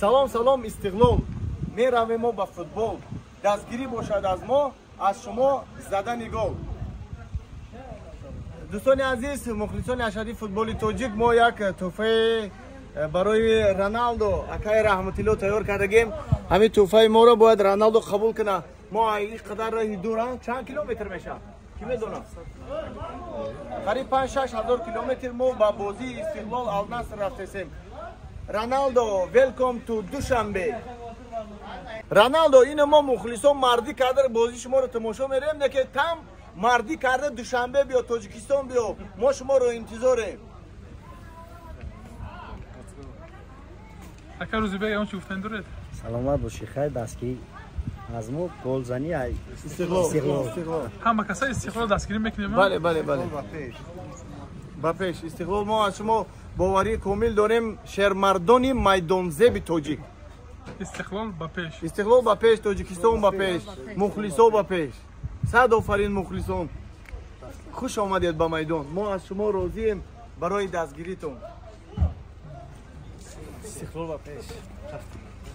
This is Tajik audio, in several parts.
Салом, салом, Истиқлол. Меравем мо ба футбол. Дастгирӣ бошад аз мо, аз шумо задани гол. Дӯстони азиз, мухлисони ашадии футболи тоҷик, мо як тӯҳфаи барои Роналдо акаи Раҳматилло тайёр кардагем. Ҳамин тӯҳфаи моро бояд Роналдо қабул кунад. Мо ин қадар роҳи дур, чанд километр мешавад? Ки медонам? Қариб 5-6 ҳазор километр мо ба бозии Истиқлол Алнаср рафтесем. Роналдо, welcome to Душанбе. Роналдо, ино мо мухлисон мардӣ карда бозии шуморо тамошо мерем, не ки там мардӣ карда Душанбе биё, Тоҷикистон биё, мо шуморо интизорем. Ака Рӯзибек, он чӣ гуфтан доред? Саломат бошӣ, хайр, дастгирӣ аз мо голзанӣ Истиқлол. Ҳама каса Истиқлол дастгирӣ мекунем. Бале, бале, бале. Ба пеш Истиқлол. Мо аз шумо боварии комил дорем, шермардони майдонзеби тоҷик. Истиқлол ба пеш. Истиқлол ба пеш, Тоҷикистон ба пеш, мухлисо ба пеш. Сад офарин, мухлисон. Хуш омадед ба майдон. Мо аз шумо розием барои дастгиритон. Истиқлол ба пеш.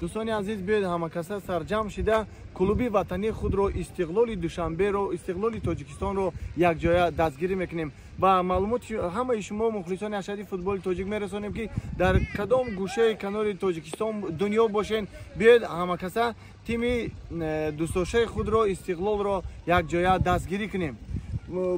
Дӯстони азиз, биёед ҳамакаса сарҷамъ шида клуби ватании худро, Истиқлоли Душанберо, Истиқлоли Тоҷикистонро якҷоя дастгирӣ мекунем. Ба маълумоти ҳамаи шумо мухлисони ашадии футболи тоҷик мерасонем, ки дар кадом гӯшаи канори Тоҷикистон, дунё бошен, биёед ҳамакаса тими дӯстдоштаи худро, Истиқлолро якҷоя дастгирӣ кунем.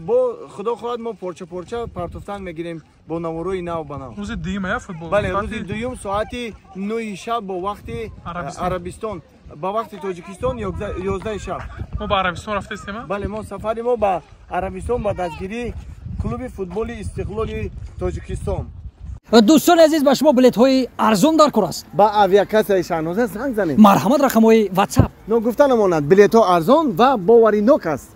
Бо худо хоҳад, мо порча порча партофтан мегирем бо наворои нав ба нав. Рӯзи дуюм ая футбол? Бале, рӯзи дуюм соати 9 шаб бо вақти Арабистон, ба вақти Тоҷикистон 11 шаб. Мо ба Арабистон рафтаистем? Бале, мо сафари мо ба Арабистон ба дастгирии клуби футболи Истиқлоли Тоҷикистон. Дӯстони азиз, ба шумо билетҳои арзон дар кор аст? Ба авиакассаи Шаҳноза занг занед. Марҳамат, рақамҳои WhatsApp. Ногуфта намонад, билетҳо арзон ва боваринок аст.